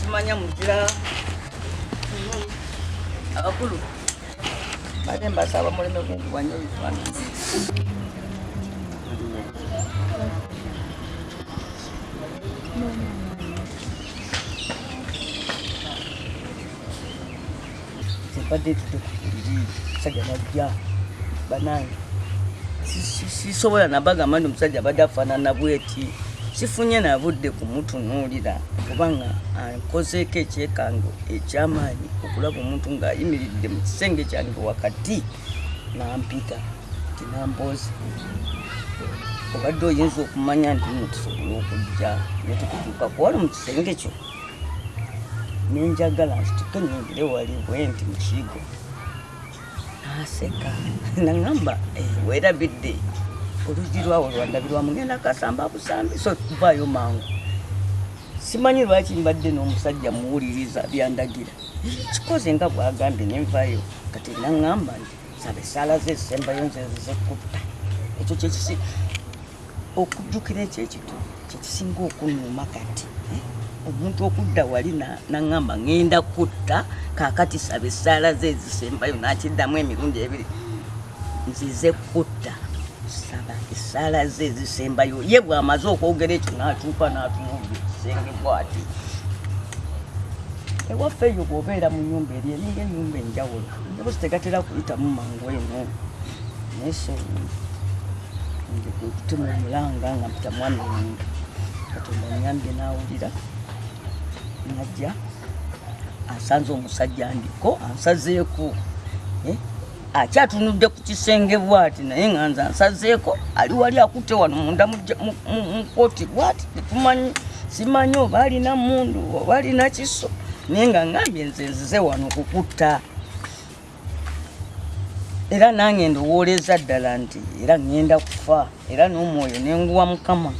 Simanya muzira abakulu bade mbasaba muleme kunkuba nnyo ebifaananyi. Mbadde ntudde ku buliri, omusajja n'ajja. Bannange, sisobola nabagamba nti omusajja abadde afaanana bweti. Sifunye na budde kumutunuulira kubanga ankozeeko ekyekango eky'amaanyi okulaba omuntu ng'ayimiridde mu kisenge kyange wakati n'ampita nti Nambooze, obadde oyinza okumanya nti nno tusobola okujja ne tukutuukako wano mu kisenge kyo. Ne njagala nsituke nnyingire wali bwe nti mu kiyigo. N'aseka naŋŋamba, weerabidde oluggi lwawo lwandabirwamu, ngenda kasamba busambi, so vaayo mangu. Simanyi lwaki mbadde n'omusajja muwuliriza byandagira, kikoze nga bw'agambye ne nvaayo. Kati naŋŋamba nti saba essaala ze ezisembayo nze nzize kutta. Ekyo kyekisi okujjukira ekyo ekintu kyekisinga okunnuma kati. Omuntu okudda wali naŋŋamba ŋŋenda kutta, kaakati saba essaala ze ezisembayo, n'akiddamu emirundi ebiri, nzize kutta, saba essaala ze ezisembayo. Ye bw'amaze okwogera ekyo n'atuuka n'atunuulira ekisenge bw'ati. Ewaffe eyo bw'obeera mu nnyumba eri eringa ennyumba enjawulo, eddoboozi tegatera kuyitamu mangu eno, naye so nze kwe kutema omulanga nga mpita mwami wange. Katonda annyambye n'awulira, n'ajja asanze omusajja ndiko ansazeeko, akyatunudde ku kisenge bw'ati, naye nga nze ansazeeko, ali wali akutte wano munda mu kkooti bw'ati, tetumanyi, simanyi oba alina mmundu oba alina kiso, naye nga ngambye nze nzize wano kukutta. Era nange ndowooleza ddala nti era ŋŋenda kufa, era n'omwoyo ne nguwa Mukama.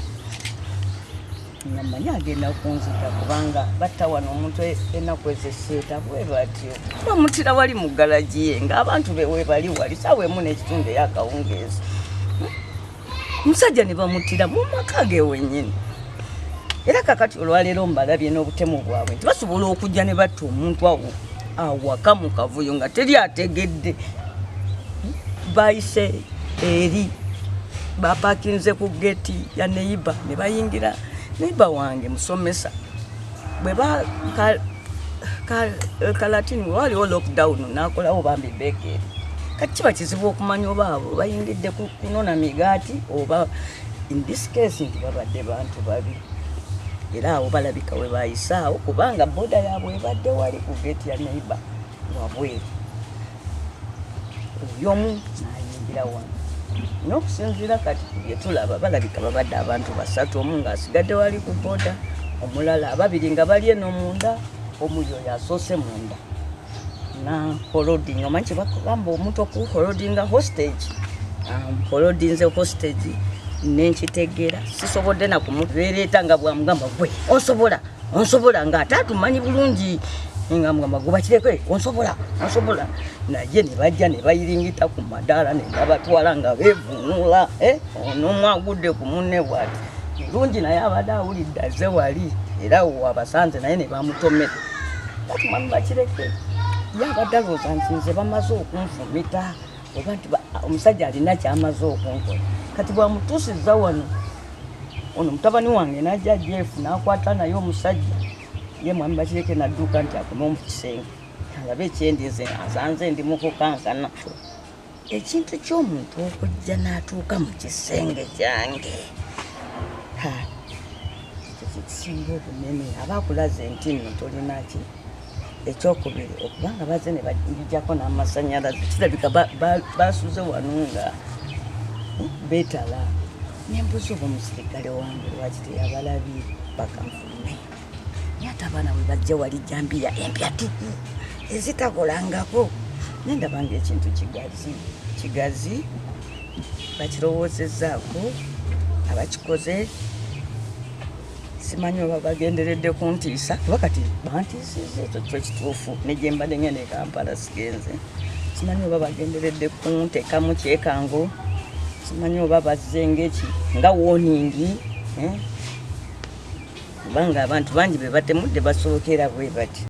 Nga mmanyi agenda kunzita kubanga batta wano omuntu ennaku ezo esseeta bwe batyo. Bamutira wali mu galagi ye ng'abantu be we bali wali ssaawa 1 n'ekitundu ey'akawungeezi. Omusajja ne bamuttira mu maka ge wennyini. Era kakati olwaleero mbalabye n'obutemu bwabwe nti basobola okujja ne batta omuntu awo awaka mu kavuyo nga teri ategedde. Bayise eri bapakinze ku geti ya neighbour ne bayingira. Neighbour wange musomesa, bwe ba kalatini waliwo lockdown n'akolawo bambi bakery. Kati kiba kizibu okumanya oba abo bayingidde kunona migaati oba in this case nti babadde bantu babi. Era awo balabika we bayisaawo kubanga boda yaabwe ebadde wali ku geti ya neighbour wabweru, oyo omu n'ayingira wano. N'okusinziira kati ku bye tulaba, balabika babadde abantu basatu, omu ng'asigadde wali ku boda, omulala ababiri nga bali eno munda, omu yoyo asoose munda na holding. Omanyi kye bakugamba omuntu okuholdinga hostage, holdinze hostage nenkitegeera, sisobodde na kumubeereeta nga bwamugamba gwe onsobola onsobola, ng'ate atumanyi bulungi, nga mugamba gwe bakireke onsobola onsobola, naye ne bajja ne bayiringita ku madaala ne babatwala nga beevunula, onomu agudde ku munne bw'ati bulungi, naye abadde awulidde azze wali era wabasanze naye ne bamutomera. Kati mwami bakireke ye abadde alowooza nti nze bamaze okunfumita oba nti omusajja alina kyamaze okunkola. Kati bwamutuusizza wano, ono mutabani wange n'ajja Jeff n'akwata naye omusajja, ye mwami bakireke n'adduka nti akome mu kisenge alabe ekyendi, nze asanze ndi mu kukankana. Ekintu ky'omuntu okujja n'atuuka mu kisenge kyange, ekyo kyekisinga obunene, aba akulaze nti nno tolina ki. Ekyokubiri, okubanga bazze ne banjijako n'amasannyalaze, kirabika basuze wano nga beetala. Nembuuza oba omusirikale wange lwaki teyabalabye bakanfulume, naye ate abaana bwe bajja wali jambiya empya tuku ezitakolangako, nendaba nga ekintu kigazi kigazi, bakirowoozezzaako abakikoze. Simanyi oba bagenderedde kuntiisa, kuba kati bantiisizza, ekyo kyo kituufu, ne gye mbadde ngenda e Kampala sigenze. Simanyi oba bagenderedde kunteekamu kyekango, simanyi oba bazze ng'eki nga warning, eh? Kubanga abantu bangi be batemudde basookera bwe bati.